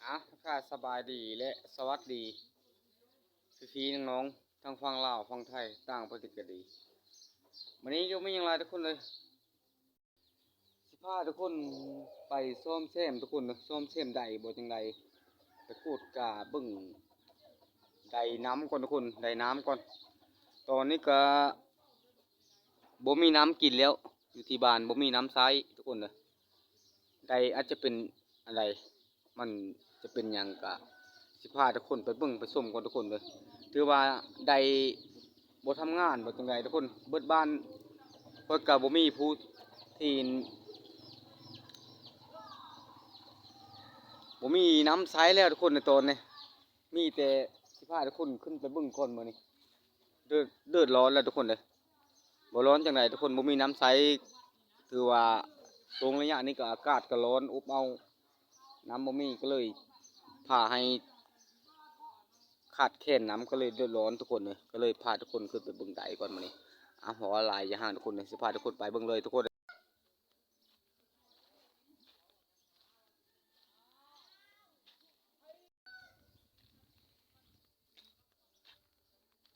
ອາ ທັກທາຍສະບາຍດີ ແລະ ສະຫວັດດີ ພີ່ໆ ນ້ອງໆ ທັງຝັ່ງລາວ ຝັ່ງໄທ ຕ່າງປະເທດກໍດີ. ມື້ນີ້ກໍບໍ່ມີຫຍັງຫຼາຍທຸກຄົນເອີຍ ຊິພາທຸກຄົນໄປສ້ອມແຊມທຸກຄົນເດີ ສ້ອມແຊມໄດບໍ່ຈັ່ງໃດ ໄປກວດກາເບິ່ງໄດນ້ຳກ່ອນທຸກຄົນ ໄດນ້ຳກ່ອນ. ຕອນນີ້ກໍບໍ່ມີນ້ຳກິນແລ້ວ ຢູ່ທີ່ບ້ານບໍ່ມີນ້ຳໃຊ້ທຸກຄົນເດີ. ໄດອາດຈະເປັນອັນໃດ ມັນຈະເປັນຫຍັງກະຊິພາທຸກຄົນໄປເບິ່ງໄປຊົມກ່ອນທຸກຄົນເດີ. ຖືວ່າໄດບໍ່ທຳງານບໍ່ຈັ່ງໃດທຸກຄົນ ເບິດບ້ານ ຂ້ອຍກະບໍ່ມີຜູ້ທີ່ ບໍ່ມີນ້ຳໃຊ້ແລ້ວທຸກຄົນໃນຕອນນີ້. ມີແຕ່ຊິພາທຸກຄົນຂຶ້ນໄປເບິ່ງກ່ອນມື້ນີ້ ເດືອດ ເດືອດຮ້ອນແລ້ວທຸກຄົນເດີ. ບໍ່ຮ້ອນຈັ່ງໃດທຸກຄົນ ບໍ່ມີນ້ຳໃຊ້ ຖືວ່າຊ່ວງໄລຍະນີ້ກໍອາກາດກໍຮ້ອນອົບເອົາ ນ້ຳບໍ່ມີ ກໍເລີຍພາໃຫ້ຂາດແຄນນ້ຳ ກໍເລີຍເດືອດຮ້ອນທຸກຄົນເດີ. ກໍເລີຍພາທຸກຄົນຂຶ້ນໄປເບິ່ງໄດກ່ອນມື້ນີ້. ອາ ເວົ້າຫຼາຍຢ່າຫ້າງທຸກຄົນເດີ ຊິພາທຸກຄົນໄປເບິ່ງເລີຍທຸກຄົນ.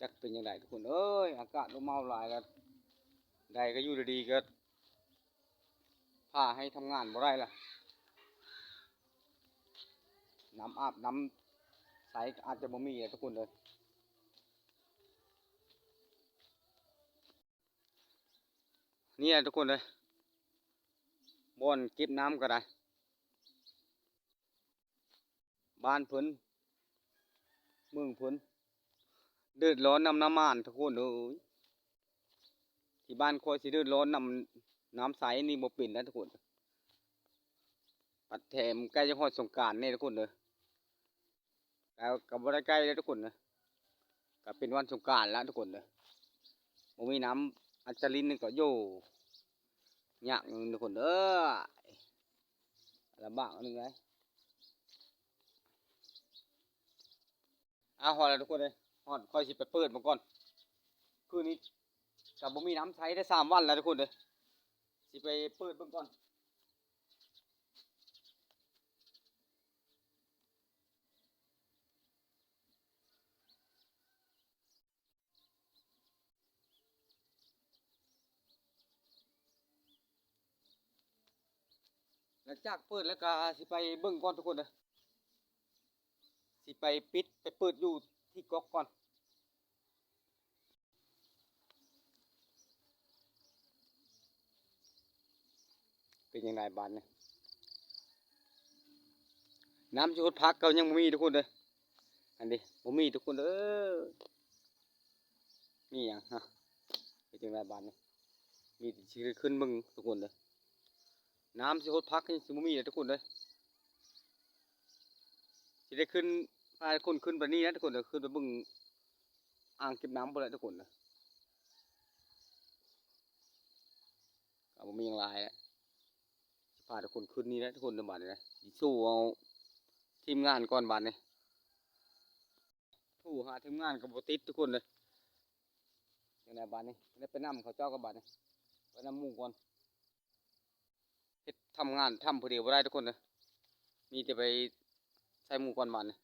ຈັກເປັນຈັ່ງໃດທຸກຄົນເອີຍ ອາກາດລົມເອົາຫຼາຍ ກໍໄດກໍຢູ່ດີໆ ກໍພາໃຫ້ທຳງານບໍ່ໄດ້ລະ ນ້ຳອາບນ້ຳໃຊ້ກໍອາດຈະບໍ່ມີແຫຼະທຸກຄົນເອີຍ. ນີ້ແຫຼະທຸກຄົນເອີຍ ບ່ອນເກັບນ້ຳກໍໄດ້ ບ້ານເພິ່ນ ເມືອງເພິ່ນ ເດືອດຮ້ອນນຳນ້ຳໝານທຸກຄົນເອີຍ. ທີ່ບ້ານຂ້ອຍຊິເດືອດຮ້ອນນຳນ້ຳໃຊ້ນີ້ບໍ່ເປັນແລ້ວທຸກຄົນ ບັດແຖມໃກ້ຈະຮອດສົງການແດ່ທຸກຄົນເດີ. ແລ້ວກໍບໍ່ໄດ້ໃກ້ແລ້ວທຸກຄົນເດີ ກໍເປັນວັນສົງການແລ້ວທຸກຄົນເດີ. ບໍ່ມີນ້ຳອັດສະລິນນີ້ກໍ ໂອ້ ຍາກໜຶ່ງທຸກຄົນເອີຍ ລຳບາກໜຶ່ງເລີຍ. ອາ ຮອດແລ້ວທຸກຄົນເອີຍ ຮອດ ຂ້ອຍຊິໄປເປີດມັນກ່ອນ. ຄືນນີ້ກໍບໍ່ມີນ້ຳໃຊ້ໄດ້ສາມວັນແລ້ວທຸກຄົນເອີຍ ຊິໄປເປີດເບິ່ງກ່ອນ. ຫຼັງຈາກເປີດແລ້ວກໍຊິໄປເບິ່ງກ່ອນທຸກຄົນເດີ ຊິໄປປິດ ໄປເປີດຢູ່ທີ່ກອກກ່ອນ. ເປັນຈັ່ງໃດບາດນີ້ ນ້ຳຊິຫົດຜັກກໍຍັງບໍ່ມີທຸກຄົນເດີ. ອັນນີ້ບໍ່ມີທຸກຄົນເດີ ມີຫຍັງຮະ ເປັນຈັ່ງໃດບາດນີ້ ມີແຕ່ຊິໄດ້ຂຶ້ນເບິ່ງທຸກຄົນເດີ. ນ້ຳຊິຫົດຜັກຍັງຊິບໍ່ມີເດີທຸກຄົນເດີ ຊິໄດ້ຂຶ້ນ ພາຄົນຂຶ້ນໄປນີ້ນະທຸກຄົນເດີ ຂຶ້ນໄປເບິ່ງອ່າງເກັບນ້ຳພຸ້ນແຫຼະທຸກຄົນເດີ. ກໍບໍ່ມີຫຍັງຫຼາຍແຫຼະ ຊິພາທຸກຄົນຂຶ້ນນີ້ແຫຼະທຸກຄົນເດີ ບາດນີ້ນະ ຊິໂຊເອົາທີມງານກ່ອນບາດນີ້ ໂທຫາທີມງານກໍບໍ່ຕິດທຸກຄົນເດີ. ຈັ່ງໃດບາດນີ້ ໄດ້ໄປນຳເຂົາເຈົ້າກ່ອນບາດນີ້ ໄປນຳໝູ່ກ່ອນ. ເຮັດທຳງານທຳຜູ້ດຽວບໍ່ໄດ້ທຸກຄົນເດີ ມີແຕ່ໄປໃສ່ໝູ່ກ່ອນບາດນີ້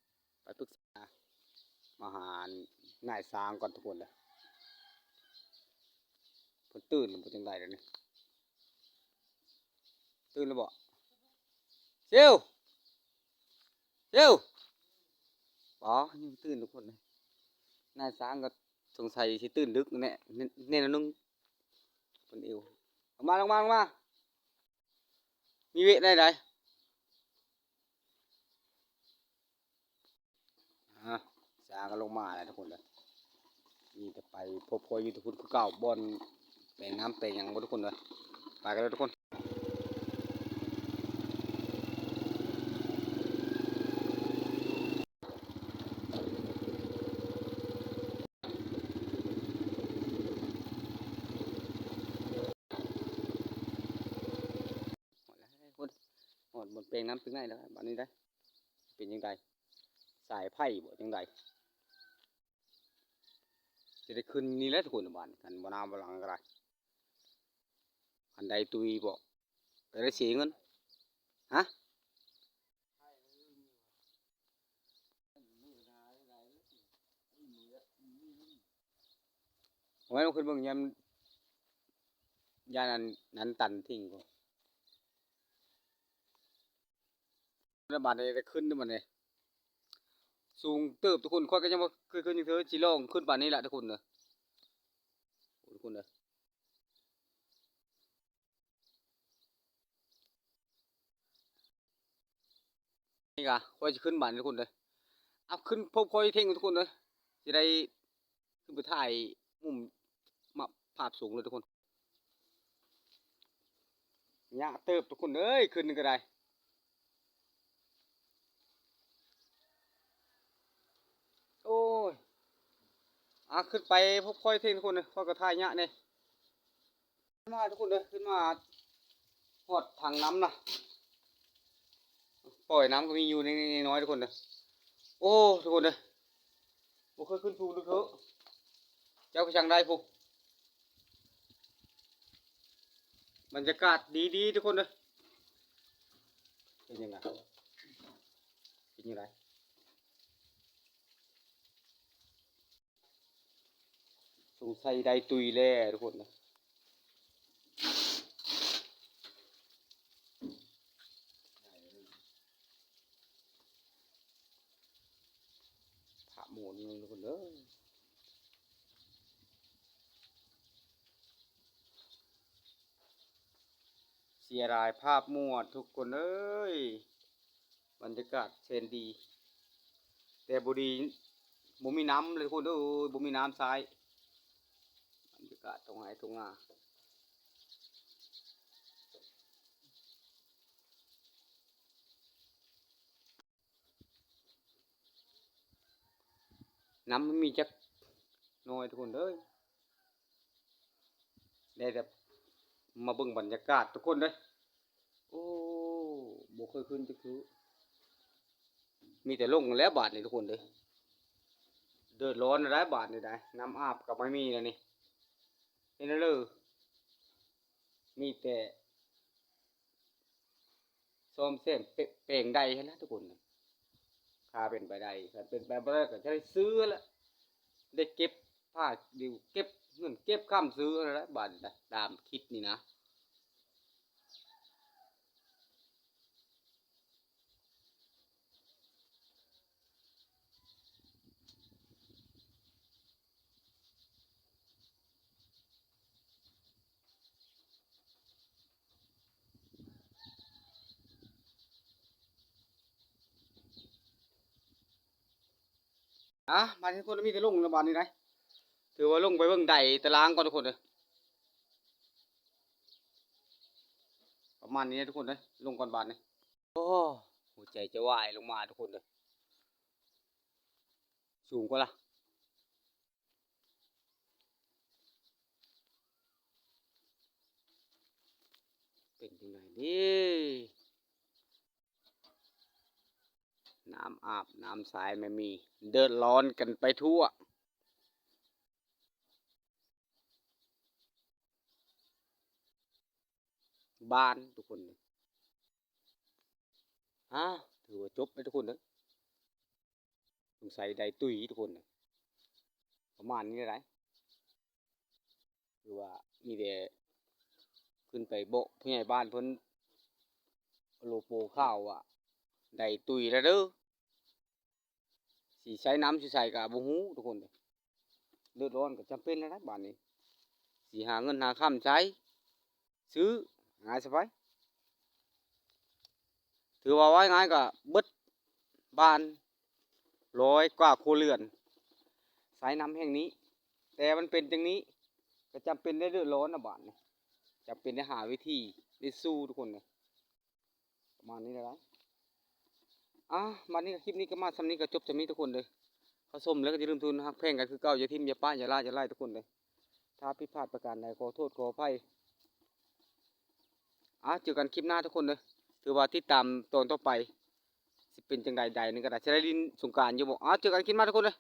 ໄປປຶກສາມາຫານາຍຊ່າງກ່ອນທຸກຄົນເດີ. ເພິ່ນຕື່ນບໍ່ ຈັ່ງໃດດຽວນີ້ ຕື່ນແລ້ວບໍ່ ຊິວ ຊິວ ບໍ່ ຍັງຕື່ນທຸກຄົນເດີ. ນາຍຊ່າງກໍສົງໄສຊິຕື່ນດຶກແນ່ ແນ່ໜ້ອຍໜຶ່ງ ເພິ່ນເອວ ລົງມາ ລົງມາ ລົງມາ ມີເວະໄດ້ໃດ. ອາ ຊ່າງກໍລົງມາແລ້ວທຸກຄົນເດີ ມີແຕ່ໄປພົບພໍຢູ່ທີ່ພຸ້ນຄືເກົ່າ ບ່ອນແປງນ້ຳແປງຫຍັງບໍ່ທຸກຄົນເດີ. ໄປກັນເລີຍທຸກຄົນ. ຮອດແລ້ວທຸກຄົນ ຮອດບ່ອນແປງນ້ຳເປັນໄງແລ້ວບາດນີ້ໄດ໋ ເປັນຈັ່ງໃດ ສາຍໄຟບໍ່ຈັ່ງໃດ ຊິໄດ້ຂຶ້ນນີ້ແຫຼະທຸກຄົນ ບາດນີ້ ຄັນບໍ່ໜ້າບໍ່ຫຼັງກໍໄດ້ ຄັນໃດຕຸຍບໍ່ ກໍໄດ້ເສຍເງິນ ຮະ. ໂອ້ຍ ຂຶ້ນເບິ່ງຍາມ ຢ້ານອັນນັ້ນຕັນຖິ້ມພຸ້ນ. ແລ້ວບາດນີ້ໄດ້ຂຶ້ນເດ້ບັດນີ້ ສູງເຕີບທຸກຄົນ. ຂ້ອຍກໍຍັງບໍ່ເຄີຍຂຶ້ນຈັກເທື່ອ ຊິລອງຂຶ້ນປານນີ້ລະທຸກຄົນເດີ ທຸກຄົນເດີ. ນີ້ກະຂ້ອຍຊິຂຶ້ນບາດນີ້ທຸກຄົນເດີ. ອັບຂຶ້ນພົບຂ້ອຍເທັງທຸກຄົນເດີ ຊິໄດ້ຂຶ້ນໄປຖ່າຍມຸມມາ ພາບສູງເລີຍທຸກຄົນ. ຍາກເຕີບທຸກຄົນເອີຍ ຂຶ້ນນີ້ກໍໄດ້. ໂອ້ຍ ອາ ຂຶ້ນໄປພົບຂ້ອຍເທັງທຸກຄົນເດີ ຂ້ອຍກໍຖ່າຍຍາກແດ່. ຂຶ້ນມາທຸກຄົນເດີ ຂຶ້ນມາຮອດທາງນ້ຳນະ ປ່ອຍນ້ຳກໍມີຢູ່ ນ້ອຍໆ ທຸກຄົນເດີ. ໂອ້ ທຸກຄົນເດີ ບໍ່ເຄີຍຂຶ້ນພູເທື່ອ ຈັກໄປທາງໃດພຸ້ນ. ບັນຍາກາດດີໆ ທຸກຄົນເດີ. ເປັນຈັ່ງໃດ ເປັນຈັ່ງໃດ? ສົງໄສໄດ້ຕຸ້ຍແລ້ວທຸກຄົນເອີຍ. ພາບໝົດເລີຍທຸກຄົນເອີຍ. ເສຍດາຍພາບໝົດທຸກຄົນເອີຍ. ບັນຍາກາດແສນດີ ແຕ່ບໍ່ດີ ບໍ່ມີນ້ຳເລີຍທຸກຄົນເອີຍ ບໍ່ມີນ້ຳໃຊ້. ບັນຍາກາດທົ່ງໄຮ່ທົ່ງນາ ນ້ຳມັນມີຈັກໜ້ອຍທຸກຄົນເອີຍ. ໄດ້ແຕ່ມາເບິ່ງບັນຍາກາດທຸກຄົນເດີ. ໂອ້ ບໍ່ເຄີຍຂຶ້ນຈັກເທື່ອ ມີແຕ່ລົງແລ້ວບາດນີ້ທຸກຄົນເດີ. ເດືອດຮ້ອນແລ້ວໄດ໋ບາດນີ້ໄດ໋ ນ້ຳອາບກໍບໍ່ມີແລ້ວນີ້ ເຫັນແລ້ວເລີ ມີແຕ່ ສ້ອມແຊມແປງໃດຫັ້ນນະທຸກຄົນ. ຖ້າເປັນໄປໄດ້ ຖ້າເປັນໄປບໍ່ໄດ້ກໍຈະໄດ້ຊື້ແຫຼະ ໄດ້ເກັບຜ້າດິວ ເກັບເງິນເກັບຄຳຊື້ຫັ້ນແຫຼະບາດນີ້ນະ ຕາມຄິດນີ້ນະ. ອ່ະ ບາດນີ້ທຸກຄົນ ມີແຕ່ລົງແລ້ວບາດນີ້ໄດ໋ ຖືວ່າລົງໄປເບິ່ງໃດຕະລາງກ່ອນທຸກຄົນເດີ. ປະມານນີ້ທຸກຄົນເດີ ລົງກ່ອນບາດນີ້. ໂອ້ ຫົວໃຈຈະວາຍລົງມາທຸກຄົນເດີ ສູງກວ່າລະ ເປັນຈັ່ງໃດເດ ນ້ຳອາບນ້ຳໃຊ້ແມ່ນມີ ເດືອດຮ້ອນກັນໄປທົ່ວບ້ານທຸກຄົນເດີ. ອ່າ ຖືວ່າຈົບແລ້ວທຸກຄົນເດີ ສົງໄສໄດ້ຕຸ້ຍທຸກຄົນເດີ ປະມານນີ້ແຫຼະໄດ໋. ຄືວ່າມີແຕ່ຂຶ້ນໄປບອກຜູ້ໃຫຍ່ບ້ານເພິ່ນ ໂລໂປຂ່າວວ່າໄດ້ຕຸ້ຍແລ້ວເດີ ຊິໃຊ້ນ້ຳຢູ່ໃສກໍບໍ່ຮູ້ທຸກຄົນເດີ. ເດືອດຮ້ອນກໍຈຳເປັນແລ້ວນະບາດນີ້ ຊິຫາເງິນຫາຄຳໃຊ້ ຊື້ ຫາສະບາຍ. ຖືວ່າເວົ້າງ່າຍໆກໍເບິດບ້ານຮ້ອຍກວ່າຄົວເຮືອນ ໃຊ້ນ້ຳແຫ່ງນີ້ ແຕ່ມັນເປັນຈັ່ງນີ້ ກໍຈຳເປັນໄດ້ເດືອດຮ້ອນນະບາດນີ້ ຈຳເປັນໄດ້ຫາວິທີໄດ້ສູ້ທຸກຄົນເລີຍ. ປະມານນີ້ແຫຼະ. ອ່າ ບັດນີ້ຄລິບນີ້ກໍມາສ່ຳນີ້ ກໍຈົບສ່ຳນີ້ທຸກຄົນເດີ. ເຂົ້າຊົມແລ້ວກໍຢ່າລືມທຸກຄົນ ຮັກແພງກັນຄືເກົ່າ ຢ່າຖິ້ມ ຢ່າປະ ຢ່າລະ ຢ່າໄລ່ທຸກຄົນເດີ. ຖ້າຜິດພາດປະການໃດ ຂໍໂທດຂໍອະໄພ. ອ່າ ເຈີກັນຄລິບໜ້າທຸກຄົນເດີ. ຖືວ່າຕິດຕາມຕອນຕໍ່ໄປ ຊິເປັນຈັ່ງໃດໃດໜຶ່ງກໍໄດ້ ຊິໄດ້ຫຼິ້ນສົງການຢູ່ບໍ່. ອ່າ ເຈີກັນຄລິບໜ້າທຸກຄົນເດີ.